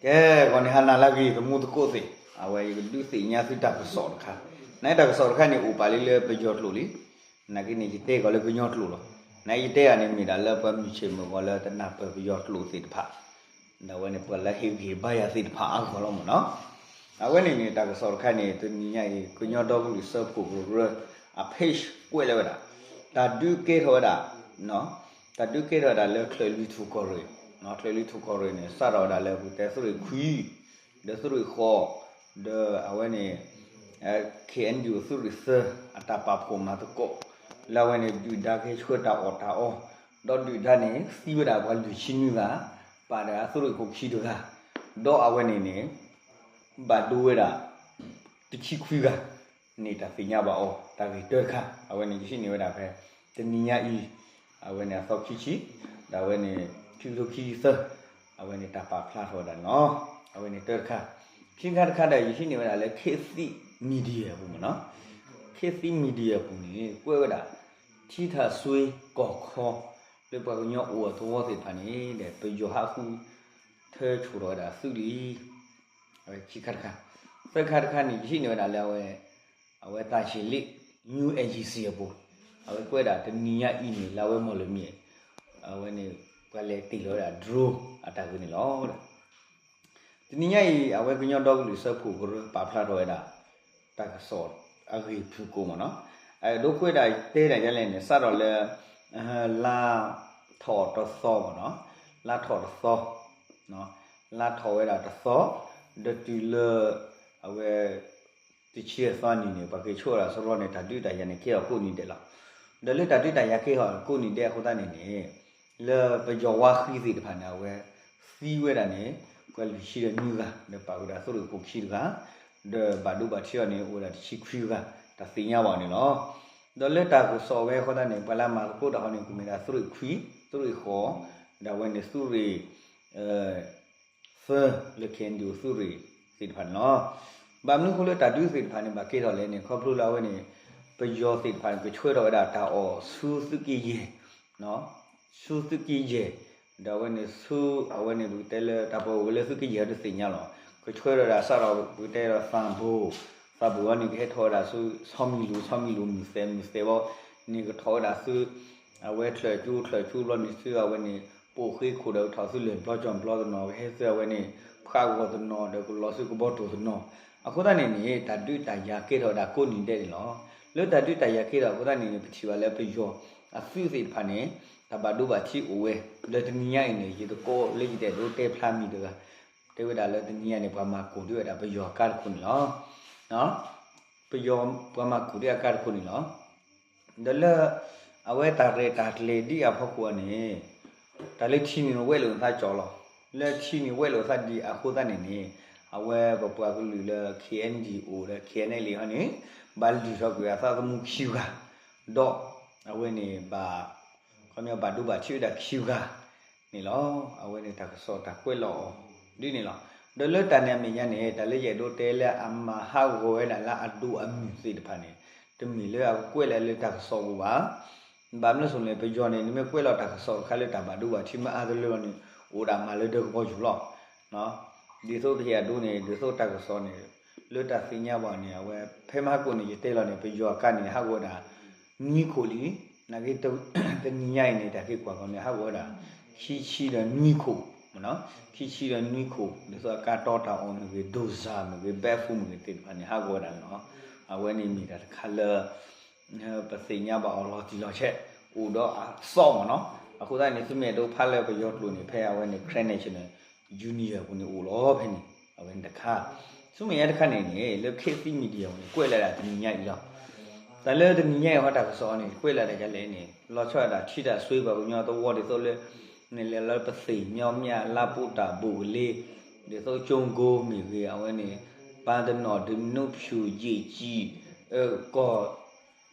ကဲ, ဂီၤန့ၣ်ဟါနၤလၢအဂ့ၤ သမူသကိးသ့ၣ်, အဝဲယကဒုးသ့ၣ်ညါသုတၢ်ကစီၣ်တခါ, နတၢ်ကစီၣ်တခါန့ၣ် အိၣ်ပာ်လံလၢပယီၤကျိာ်လံ, နာ်က့န့ၣ် ယတဲကီးလၢကညီကျိာ်လီၤ. နယတဲဂၤန့ၣ် မ့ၢ်ဒၣ်လၢပှၤမုၢ်ဆ့ၣ်မုၢ်ဂီၤလၢတနၢ်ပၢၢ်ပယီၤကျိာ်သ့ၣ်တဖၣ်, ဒီးအဝဲန့ၣ် ပှၤလၢဟ့ၣ်ဂံၢ်ဘါယၤသ့ၣ်တဖၣ်အဂီၢ်လီၤမ့ၢ်နီၤ. အဝဲန့ၣ်န့ၣ် တၢ်ကစီၣ်တခါန့ၣ် တနံၤညါအံၤ ကညီဒီကလုာ်စၢဖှိၣ်ကရၢအ page ကွဲးလၢဝဲဒၣ်, တၢ်ဒုးကဲထီၣ်ဝဲဒၣ် တၢ်ဒုးကဲထီၣ်ဝဲဒၣ်လၢချၢၣ်လွံၢ်ထူၣ်ကီၢ်ရ့ၣ်, ချၢၣ်လွံၢ်ထူၣ်ကီၢ်ရ့ၣ်န့ၣ် စးထီၣ်ဝဲဒၣ်လၢပကတဲသုးရ့ၣ်ခွံ, ဒီးသုးရ့ၣ်ဃိး, ဒီးအဝဲန့ၣ် KNDO သုးရ့ၣ်သၢ အတၢ်ပာ်ဖှိၣ်မၤသကိး, လၢအဝဲန့ၣ် ဒုၣ်ဒါကဟဲဆှၢတၢ်အီၣ်တၢ်အီ, ဒီးဒုၣ်ဒါန့ၣ် သံဝဲဒၣ်ပှၤလွံၢ်ဆံနွံဂၤ, ပာ်ဒီးသုးရ့ၣ်ခိၣ်ခံတဂၤ, ဒီးအဝဲန့ၣ်န့ၣ် ဘၣ်ဒိဝဲဒၣ် တဆံခွံဂၤ, န့ၣ်တၢ်သ့ၣ်ညါဘၣ်အီၤ တၢ်ဂ့ၢ်တၢတခါ, အဝဲန့ၣ်ယဟံးန့ၢ်ဝဲဒၣ်ဖဲ တနံၤညါအံၤ, အဝဲန့ၣ်အသီခံဆံ, ဒီးအဝဲန့ၣ် ခံကထိခံဆံသၢ, အဝဲန့ၣ်တၢ်ပာ်ဖျါထီၣ်ဝဲဒၣ်န့ၣ်လီၤ. အဝဲန့ၣ်တၢတခါ, ခံခါတခါဒီး ယဟံးန့ၢ်ဝဲဒၣ်လၢ ခေတ်သစ် Media အပူၤမ့ၢ်နီၤ, ခေတ်သစ် Media အပူၤန့ၣ် ကွဲးဝဲဒၣ် ထံထၣ်စွ့ကီၢ်ခီ လၢပှၤကညီအိၣ်အသဝီသ့ၣ်တဖၣ်န့ၣ်ဒီး ပယီၤဟးဃုထၢဆိၣ်ထီၣ်ဝဲဒၣ်သုးလံ အဝဲခံခါတခါ, သၢခါတခါန့ၣ် ယဟံးန့ၢ်ဝဲဒၣ်လၢအဝဲ, အဝဲတၢ်ဆံးလ့ News Agency အပူၤ, အဝဲကွဲးဒၣ်တနံၤညါအံၤန့ၣ် လၢအဝဲမီၢ်လၢမံၤ, အဝဲန့ၣ် ပှၤလဲၤတ့ၢ်လီၤဝဲဒၣ် drone အတၢ်ဂ့ၢ်န့ၣ်လီၤ. တနံၤညါအံၤ အဝဲကညီဒီကလုာ်စၢဖှိၣ်ကရၢပာ်ဖျါထီၣ်ဝဲဒၣ် တၢ်ကစီၣ်အဂ့ၢ်ဖုၣ်ကိာ်မ့ၢ်နီၤ, အဒိကွဲးဒၣ်တဲဒၣ်ယလဲၣ်န့ၣ် စးထီၣ်လၢ လါထီၣ်တသီမ့ၢ်နီၤ, လါထီၣ်တသီ, လါထီၣ်ဝဲဒၣ်တသီ, ဒီးတုၤလၢ အဝဲ တဆံအသီနံၤန့ၣ် ပှၤက့ၤဆိၣ်ဝဲဒၣ်စရီန့ၣ် တၢ်ဒုးတၢ်ယၤန့ၣ် ကဲထီၣ်ကိးနံၤဒဲးလီၤ. ဒီးလၢတၢ်ဒုးတၢ်ယၤကဲထီၣ်ကိးနံၤဒဲးအဃိသတးန့ၣ်န့ၣ်, လၢပယီၤဝါဃံသ့ၣ်တဖၣ်န့ၣ် အဝဲသံဝဲဒၣ်န့ၣ် ပှၤလွံၢ်ဆံဒီးနွံဂၤ ဒီးပာ်ဝဲဒၣ်သုးရ့ၣ်ခိၣ်ခံတဂၤ, ဒီးဘၣ်ဒိဘၣ်ထံးအီၤန့ၣ် အိၣ်ဝဲဒၣ်တဆံခွံဂၤ, တၢ်သ့ၣ်ညါဘၣ်အီၤန့ၣ်လီၤ. ဒီးလၢတၢ်ကစီၣ်ဝဲအဃိသတးန့ၣ် ပှၤလၢအမၤသကိးတၢ်အီၤန့ၣ် ကမ့ၢ်ဒၣ်သုးရ့ၣ်ခွံ, သုးရ့ၣ်ဃိး, ဒီးအဝဲန့ၣ်သုးရ့ၣ် သၢ လၢ KNDO သုးရ့ၣ်သ့ၣ်တဖၣ်န့ၣ်လီၤ. ဘၣ်မနုၤအဃိလၢတၢ်ဒုးသ့ၣ်တဖၣ်န့ၣ် ဘၣ်ကဲထီၣ်လဲၣ်န့ၣ် ခီဖျိလၢအဝဲန့ၣ် ပယီၤသ့ၣ်တဖၣ်န့ၣ် ကဆှၢထီၣ်ဝဲဒၣ်တၢ်အီၣ်ဆူသုးက့ယဲၢ်, ဆူသုးက့ယဲၢ်, ဒီးအဝဲန့ၣ်ဆူ အဝဲန့ၣ် ပကတဲလၢတၢ်ပှၤအိၣ်ဝဲလၢသုးက့ယဲၢ်အီၤတသ့ၣ်ညါလီၤ. ကဆှၢထီၣ်ဝဲဒၣ်စးထီၣ် ပကတဲဒီးသၣ်ဘိၣ်, သၣ်ဘိၣ်အီၤန့ၣ် ကဟဲထီၣ်ဝဲဒၣ်ဆူ ဆီမံၤလိၤ, ဆီမံၤလိၤမုၢ်သဲး, မုၢ်သဲးဘီန့ၣ် ကထီၣ်ဝဲဒၣ်ဆူ အဝဲချၢၣ်ကၠိ, ချၢၣ်ကၠိဘျီန့ၣ်ဆူအဝဲန့ၣ် ပိာ်ဃ့ခိၣ်ဒီးကထီၣ်ဆူလဲၢ်ဘျီကၠီဘျီတနီၤ, ကဟဲဆူအဝဲန့ၣ် ဖးဂီၤတနီၤ ဒီးကလီၤဆူကဘီတိၢ်တနီၤ, အဃိသတးန့ၣ်န့ၣ် တၢ်ဒုးတၢ်ယၤကဲထီၣ်ဝဲဒၣ်ကိးနံၤဒဲးန့ၣ်လီၤ. လၢတၢ်ဒုးတၢ်ယၤကဲထီၣ်အဃိသတးန့ၣ်န့ၣ် ပထံၣ်ဘၣ်လၢပယီၤအသုးသ့ၣ်တဖၣ်န့ၣ် တၢ်ဘၣ်ဒိဘၣ်ထံးအိၣ်ဝဲ, ဒီးတနံၤညါအံၤန့ၣ် ယသကိးလၢယတအဲၣ်ဒိးတဲဖျါမံၤတဂၤ တဲဝဲဒၣ်လၢတနံၤညါန့ၣ် ပှၤမၤကိၢ်ဒံးဝဲဒၣ်ပယီၤအကါတခိၣ်န့ၣ်လီၤ. ပယီၤပှၤမၤကိၢ်ဒံးအကါတခိၣ်န့ၣ်လီၤ. ဒီးလၢအဝဲတၢ်ရဲၣ်တၢ်ကျဲၤဒ်အဖီခိၣ်န့ၣ် တၢ်လၢထံန့ၣ်ဝဲလိာ်သးကၠီလီၤ. လၢထံန့ၣ်ဝဲလိာ်သးဒံးအဃိသတးန့ၣ်န့ၣ် အဝဲပပှၤကလုာ်လၢ KNDO ဒီး KNLA ဟီန့ၣ် ဘၣ်လုၢ်ထီၣ်ကွံာ်အသးသမူခံဂၤ, ဒီးအဝဲန့ၣ်ဘၣ် ခီပညီဘၣ်ဒိဘၣ်ထံးဝဲဒၣ်ခံဂၤန့ၣ်လီၤ. အဝဲန့ၣ်တၢ်ကစီၣ်တၢ်ကွဲးလီၤအီၤဒ်န့ၣ်လီၤ. ဒီးလၢတၢ်န့ၣ်အမဲာ်ညါန့ၣ် တၢ်လၢယအဲၣ်ဒိးတဲလၢအမၤဟးဂီၤဝဲဒၣ်လၢအဒိၣ်အမုၢ်သ့ၣ်တဖၣ်န့ၣ် တမ့ၢ်လၢအကကွဲးလၢလၢတၢ်ကစီၣ်ပူၤဘၣ်. ဘၣ်မနုၤအဃိန့ၣ် ပယီၤန့ၣ် နမ့ၢ်ကွဲးလီၤတၢ်ကစီၣ်တခါလၢတၢ်ဘၣ်ဒိဘၣ်ထံးမ့ၢ်အါတလၢလီၤန့ၣ် အိၣ်ဒၣ်မးလၢဒၢကဘီယူၤလီၤ. ဒ်သိးပဟ့ၣ်အဒိန့ၣ် ဒ်သိးတၢ်ကစီၣ်န့ၣ် လၢတၢ်သ့ၣ်ညါဘၣ်န့ၣ် အဝဲဖဲမဟါကိၣ်န့ၣ် ယတဲလီၤန့ၣ် ပယီၤအကါန့ၣ် ဟးဂီၤဝဲဒၣ် နွံခိၣ်လံ. နာ်က့ တနံၤညါအံၤန့ၣ် တၢ်က့ၤကွၢ်ကီးန့ၣ် ဟးဂီၤဝဲဒၣ် ခံဆံဒီးနွံခိၣ်, ခံဆံဒီးနွံခိၣ် ဒ်သိးအကါတီတၢ်အီၣ်မ့ၢ်ဂ့ၤ, ဒိၣ်စၢ်မ့ၢ်ဂ့ၤ, ဘဲၣ်ဖူမ့ၢ်ဂ့ၤသ့ၣ်တဖၣ်န့ၣ် ဟးဂီၤဝဲဒၣ်န့ၣ်လီၤ. အဝဲန့ၣ်မ့ၢ်တၢ်တခါလၢ ပသ့ၣ်ညါဘၣ်အီၤလီၤတံၢ်လီၤဆဲး အိၣ်ဒီးအသီမ့ၢ်နီၤ. အဃိသတးန့ၣ် သုမ့ၢ်အဲၣ်ဒိးဖးလၢပယီၤကျိာ်န့ၣ် ဖဲအဝဲန့ၣ် Karen National Union အပူၤန့ၣ်အိၣ်လီၤဖဲန့ၣ် အဝဲန့ၣ်တခါ. ဆူမဲာ်ညါတခါန့ၣ်န့ၣ် လၢ ခေတ်သစ် Media အပူၤန့ၣ် ကွဲးလီၤဒၣ်တနံၤညါအံၤလီၤ. တၢ်လၢတနံၤညါအံၤဟီတၢ်ကစီၣ်န့ၣ် ကွဲးလီၤဒၣ်ဒ်လဲၣ်န့ၣ် လီၤဆီဒၣ်တၢ်ထံတၢ်စွ့ပှၤကညီသဝီဒ်သိးလၢ န့ၣ်လဲၤလၢပသ့ၣ်မညီမျၢ်လါပူၤတၢ်ဘူးကလ့ ဒ်သိးကၠိကိမ့ၢ်ဂ့ၤ အဝဲန့ၣ် ပၢ်တနီၣ် ဒုးနူဖၠူၣ် ယ့ၣ်ကံၣ် ကီၢ်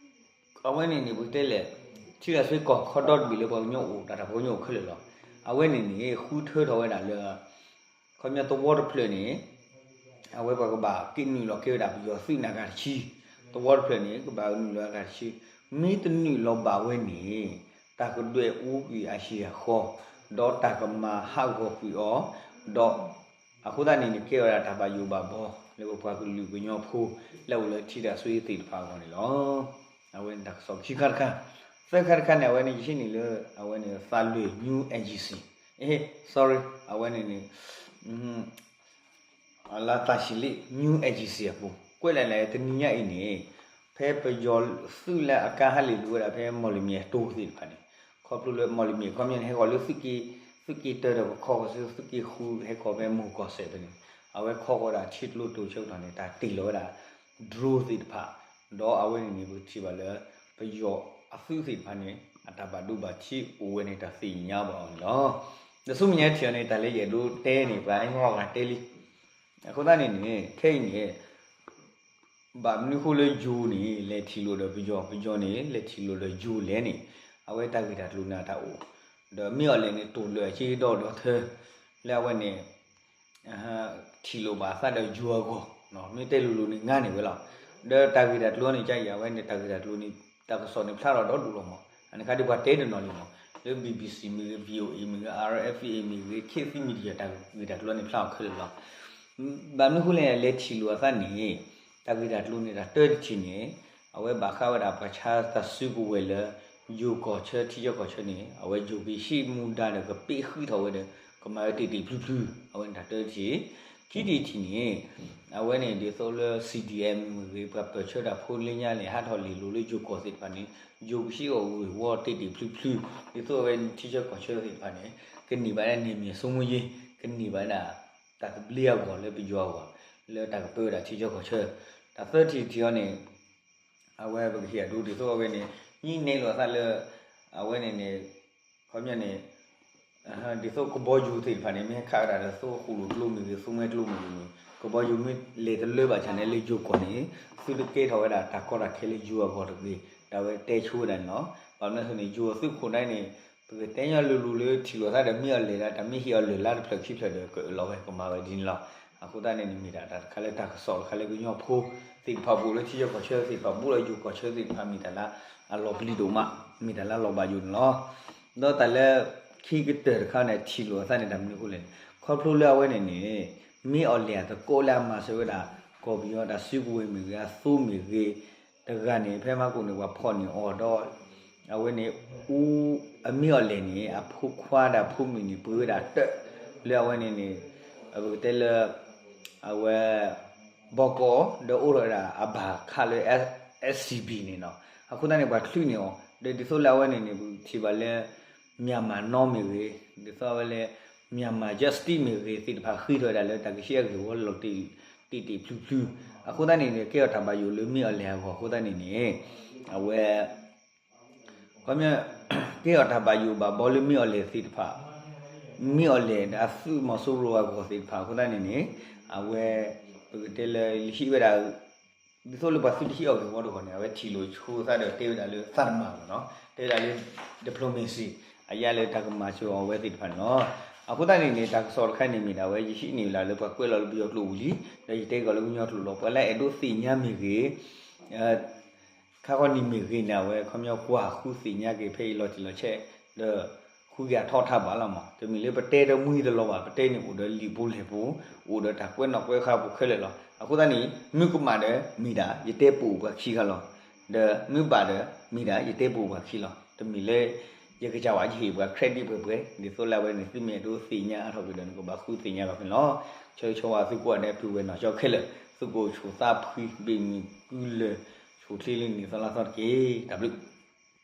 အဝဲန့ၣ်န့ၣ် ပကတဲလဲၣ် ထံတၢ်စွ့ကီၢ်ခီဒီတဘ့ၣ်လၢပှၤကညီအိၣ် တၢ်တၢ်ပှၤကညီအိၣ်ခဲလၢာ်လီၤ. အဝဲန့ၣ်န့ၣ် ဃုထၢထီၣ်ဝဲဒၣ်လၢ ခီပညီသဝီတဖျၢၣ်န့ၣ် အဝဲပှၤကဘၣ်က့ၤနုာ်လီၤကဲဝဲဒၣ်ပယီၤသုးန့ၣ်အဂၤတဆံ, သဝီတဖျၢၣ်န့ၣ် ကဘၣ်နုာ်လီၤအဂၤတဆံ, မ့ၢ်တနုာ်လီၤဘၣ်ဝဲန့ၣ် တၢ်ကဒွဲၣ်အူကွံာ်အဟံၣ်အဃီ, ဒီးတၢ်ကမၤဟးဂီၤကွံာ်အီၤ, ဒီး အဃိသတးန့ၣ်န့ၣ် ကဲဝဲဒၣ်တၢ်ဘၣ်ယိၣ်ဘၣ်ဘီ လၢပပှၤကလုာ်ကညီဖိ လၢအအိၣ်လၢထံတၢ်ဆွ့သ့ၣ်တဖၣ်အဂီၢ်န့ၣ်လီၤ. အဝဲန့ၣ်တၢ်ကစီၣ်ခံခါတခါ, သၢခါတခါန့ၣ် အဝဲန့ၣ် ယဟံးန့ၢ်လၢ အဝဲန့ၣ် သးလွဲၢ် New Agency, အ့ sorry, အဝဲန့ၣ်န့ၣ် လါသးဆံးလံ New Agency အပူၤ ကွဲးလၢ်လၢ် တနံၤညါအံၤန့ၣ် ဖဲပယီၤသုးလၢအကါဟးလ့ၣ်လူၤဝဲဒၣ်ဖဲမီၢ်လမံၤအတိၤသ့ၣ်တဖၣ်န့ၣ် ခီဖျိလၢမီၢ်လမံၤ ခီပညီန့ၣ် ဟဲဃီၤလၢသုးက့ သုးက့တၢဒီးကခီဃီၤဆူ သုးက့ဃု ဟဲဃီၤဖဲမိၢ်ကီၢ်စဲၣ်ဖဲန့ၣ် အဝဲခီဃီၤဝဲဒၣ်ထံကျိတိၤဆၢကတီၢ်န့ၣ် တၢ်တ့ၢ်လီၤဝဲဒၣ် drone သ့ၣ်တဖၣ်, ဒီးအဝဲန့ၣ်န့ၣ် ပကထံၣ်ဘၣ်လၢ ပယီၤအသုးသ့ၣ်တဖၣ်န့ၣ် အတၢ်ဘၣ်ဒိဘၣ်ထံးအိၣ်ဝဲန့ၣ် တၢ်သ့ၣ်ညါဘၣ်အီၤန့ၣ်လီၤ. ဒီးဆူမဲာ်ညါထံၣ်အီၤန့ၣ် တၢ်လၢယအဲၣ်ဒိးတဲန့ၣ် ပှၤဟဲမီၢ်ဂၤတဲလံ. အဃိသတးန့ၣ်န့ၣ် ခဲအံၤန့ၣ် ဘၣ်မနုၤဃိလၢယိၤန့ၣ် လဲၤထံၣ်လိာ်ဒီးပယီၤ, ပယီၤန့ၣ် လဲၤထံၣ်လိာ်ဒီးယိၤလဲၣ်န့ၣ် အဝဲတၢ်ဂ့ၢ်တၢ်ကျိၤန့ၣ်အတၢ်အိၣ်, ဒီးမ့ၢ်အီၤလဲၣ်န့ၣ် တိၢ်လၢာ်အက့ဒီဒီထၢ လၢအဝဲန့ၣ် ထံၣ်လိာ်ဘၣ်အသးဒီးယိၤအဂီၢ်, မ့ၢ်တဲလိၤလိၤန့ၣ် ငါန့ၣ်ဝဲလီၤ. ဒီးတၢ်ဂ့ၢ်တၢ်ကျိၤန့ၣ် ကယၤဝဲန့ၣ် တၢ်ဂ့ၢ်တၢ်ကျိၤန့ၣ် တၢ်ကစီၣ်န့ၣ်ဖျါထီၣ်ဒီဒူၣ်လီၤမး, အန့ၣ်ခါဒ်ပှၤတဲတနီၤလံမး, လၢ BBC မ့ၢ်ဂ့ၤ VOA မ့ၢ်ဂ့ၤ RFA မ့ၢ်ဂ့ၤ ခေတ်သစ် media တၢ်ဂ့ၢ်တၢ်ကျိၤန့ၣ်ဖျါအီၤခဲလၢာ်လီၤ. ဘၣ်မနုၤဃိလဲၣ် လဲၤထံၣ်လိာ်အသးန့ၣ် တၢ်ဂ့ၢ်တၢ်ကျိၤန့ၣ် တၢ်တထံၣ်န့ၣ် အဝဲဘၣ်ဃးဝဲဒၣ်ပှၤဆါတၢ်စုကဝဲၤလၢ ယိၤကီၢ်ဆၢထံဆၢကီၢ်ဆၢန့ၣ် အဝဲယိၤက့ၤဟံးမူဒါဒီးကပ့ဃုထီၣ်ဝဲဒီး ကမၤဝဲတ့ၢ်တ့ၢ်ဖျုးဖျုး အဝဲန့ၣ်တၢ်တထံၣ်, ခံထံၣ်တထံၣ်န့ၣ် အဝဲန့ၣ်ဒ်သိးလၢ CDM မ့ၢ်ဂ့ၤ ပှၤပၢၢ်ဆၢတၢ်ဖိလၢညါလဲၤဟးထီၣ်လ့ၢ်လိၤလၢယိၤကီၢ်သ့ၣ်တဖၣ်န့ၣ် ယိၤကဟံးအီၣ်ဂ့ၢ်ဝီတ့ၢ်တ့ၢ်ဖျုးဖျုး ဒ်သိးအဝဲထံဆၢကီၢ်ဆၢသ့ၣ်တဖၣ်န့ၣ် ကန့ၢ်ဘၣ်ဒၣ်န့ၢ်မ့ၢ်ဆိကမိၣ်ယ့ ကန့ၢ်ဘၣ်ဒၣ် တၢ်သဘျ့အဂီၢ်လၢပယီၤအဂီၢ် လၢတၢ်ကပၢဝဲဒၣ်ထံဆၢကီၢ်ဆၢ, တၢ်သၢထံၣ်တထံၣ်အီၤန့ၣ် အဝဲပကဟ့ၣ်အဒိဒ်သိးအဝဲန့ၣ် ညံနဲလိာ်အသးလၢ အဝဲန့ၣ်န့ၣ် ခီပညီန့ၣ် ဒ်သိးကဘီယူၤသ့ၣ်တဖၣ်န့ၣ် မ့ၢ်ဟဲခးဝဲဒၣ်လၢသိဃိၣ်လိာ်ကျိမ့ၢ်ဂ့ၤ သိမဲကျိမ့ၢ်ဂ့ၤန့ၣ် ကဘီယူၤမ့ၢ်လဲၤတလၢဘၣ်ဆၣ်န့ၣ် လၢယိၤကီၢ်န့ၣ် သုတကဲထီၣ်ဝဲဒၣ်တၢ်ကီတၢ်ခဲလၢယိၤအဂီၢ်တဂ့ၤ တၢ်ဝဲတဲဆိဝဲဒၣ်န့ၣ်လီၤ. ဘၣ်မနုၤအဃိန့ၣ် ယိၤအသုးခိၣ်န့ၣ်န့ၣ် ပကတဲညီလိၤလိၤလၢထံၣ်လိာ်သးဒီးမ့ၢ်အီၤလဲၣ်ဒၣ် တၢ်မ့ၢ်ဟ့ၣ်အီၤလၢာ်လါတဖျၢၣ်ခံဖျၢၣ်ဒီး ကအၢၣ်လီၤဝဲ ကမၤဝဲဒ်န့ၣ်လီၤ. အဃိသတးန့ၣ်န့ၣ် မ့ၢ်ဒၣ်တၢ်တခါလၢတၢ်ကစီၣ်တခါလၢကညီဖိသ့ၣ်တဖၣ်ဘူးလၢယိၤကီၢ်ဆၢသ့ၣ်တဖၣ် ဘူးလၢယိၤကီၢ်ဆၢသ့ၣ်တဖၣ် မ့ၢ်တၢ်လၢအလီၤပျံၤဒိၣ်မး မ့ၢ်တၢ်လၢအလီၤဘၣ်ယိၣ်န့ၣ်လီၤ. ဒီးတၢ်လၢခံကတၢၢ်တခါန့ၣ် ထံၣ်လိာ်အသးန့ၣ် တၢ်မနုၤအဃိလဲၣ်န့ၣ် ခီဖျိလၢအဝဲန့ၣ်န့ၣ် မ့ၢ်အီၤလဲၣ်အသကိးလၢအမၤစၢၤဝဲဒၣ် ကီၢ်ပယီၤတၢ်စုကဝဲၤမ့ၢ်ဂ့ၤ အသိမ့ၢ်ဂ့ၤ တဂၤန့ၣ် ဖဲမဟါကိၣ်န့ၣ် ပှၤဖီၣ်န့ၢ်အီၤဒီး အဝဲန့ၣ် အူ အမ့ၢ်အီၤလဲၣ်န့ၣ် အဖိခွါဒီးအဖိမုၣ်န့ၣ် ပှ့ၤဝဲဒၣ်တၢၢ် လၢအဝဲန့ၣ်န့ၣ် ပကတဲလၢ အဝဲ ဘီကီၢ် ဒီးအိၣ်ထီၣ်ဝဲဒၣ်အဘၣ်ခးလၢ SCB န့ၣ်လီၤ. အဃိသတးန့ၣ် ပှၤချုးန့ၢ်အီၤ ဒီးဒ်သိးလၢအဝဲန့ၣ်န့ၣ် ပထံၣ်ဘၣ်လၢ Myanmar Now မ့ၢ်ဂ့ၤ ဒ်သိးအဝဲလၢ Myanmar Justice မ့ၢ်ဂ့ၤ သ့ၣ်တဖၣ်ဃ့ထီၣ်ဝဲဒၣ်လၢတၢ်ကဟံးအဂ့ၢ်ဝီလီၤတံၢ်တံၢ်ဖျုးဖျုး အဃိသတးန့ၣ်န့ၣ် ကဲထီၣ်တၢ်ဘၣ်ယိၣ်လၢမ့ၢ်အီၤလဲၣ်အဂီၢ်အဃိသတးန့ၣ်န့ၣ် အဝဲ ခီပညီ ကဲထီၣ်တၢ်ဘၣ်ယိၣ်ဘၣ်ဘီလၢမ့ၢ်အီၤလဲၣ်သ့ၣ်တဖၣ် မ့ၢ်အီၤလဲၣ်ဒီးအသုးမီၤစိရိၤအဂီၢ်သ့ၣ်တဖၣ်အဃိသတးန့ၣ်န့ၣ် အဝဲ ပကတဲလၢယဟံးဝဲဒၣ် ဒ်သိးလၢပှၤသုးတဟံးအီၤဂ့ၢ်ဝီတဂီၢ်န့ၣ် အဝဲထံၣ်လိာ်ဆိသးဒီးတဲဝဲဒၣ်လၢသးတမၤဘၣ်နီၤ တဲဝဲဒၣ်လၢ diplomacy အယါလၢတၢ်ကမၤစၢၤအီၤအဝဲသ့ၣ်တဖၣ်န့ၣ်လီၤ. အဃိသတးန့ၣ်န့ၣ် တၢ်ကစီၣ်တခါန့ၣ်မ့ၢ်ဒၣ်ဝဲ ယဟံးန့ၢ်လၢပှၤကွဲးလီၤလၢပယီၤကျိာ်ပူၤလံ ဒီးယတဲကီးလၢကညီကျိာ်လီၤ ပှၤလၢအဲၣ်ဒိးသ့ၣ်ညါမ့ၢ်ဂ့ၤ ခါခီနံၤမ့ၢ်ဂ့ၤန့ၣ် အဝဲခီပညီကွၢ်ဃုသ့ၣ်ညါက့ၤဖဲအံၤလီၤတံၢ်လီၤဆဲး ဒီးဃုက့ၤအထီၣ်ထါဘၣ်လီၤမး တမ့ၢ်လၢပတဲတမှံတလီၤဘၣ် ပတဲန့ၣ်အိၣ်ဒီးလံာ်ပူၤလဲၢ်ပူၤ အိၣ်ဒီးတၢ်ကွဲးနီၣ်ကွဲးဃါပူၤခဲလၢာ်လီၤ. အဃိသတးန့ၣ် မ့ၢ်ကမၣ်ဒီးမ့ၢ်ဒၣ် ယတဲပအိၣ်ပှၤခံဂၤလီၤ. ဒီးမ့ၢ်ဘၣ်ဒီးမ့ၢ်ဒၣ် ယတဲပအိၣ်ပှၤခံလီၤ. တမ့ၢ်လၢ ယကစၢ်ဝဲယဟ့ၣ်ပှၤ credit ပှဲၤပှဲၤ ဒ်သိးလၢအဝဲန့ၣ် သုမ့ၢ်အဲၣ်ဒိးသ့ၣ်ညါအါထီၣ်က့ၤဒီး နကဘၣ်ဃုသ့ၣ်ညါကီးဖဲန့ၣ်လီၤ. ဆၢဂ့ၤဆၢဝါသုကိးဂၤဒဲး ပုၢ်ဝဲၢ်နီၢ်ကၠီခဲလၢာ် သုကအိၣ်ဆူၣ်သးဖှံ ဘ့ၣ်မုၢ်ကုလၢၤ ဆူၣ်ချ့လၢနံၣ်သီလါသီတက့ၢ်. တၢ်ဘျုး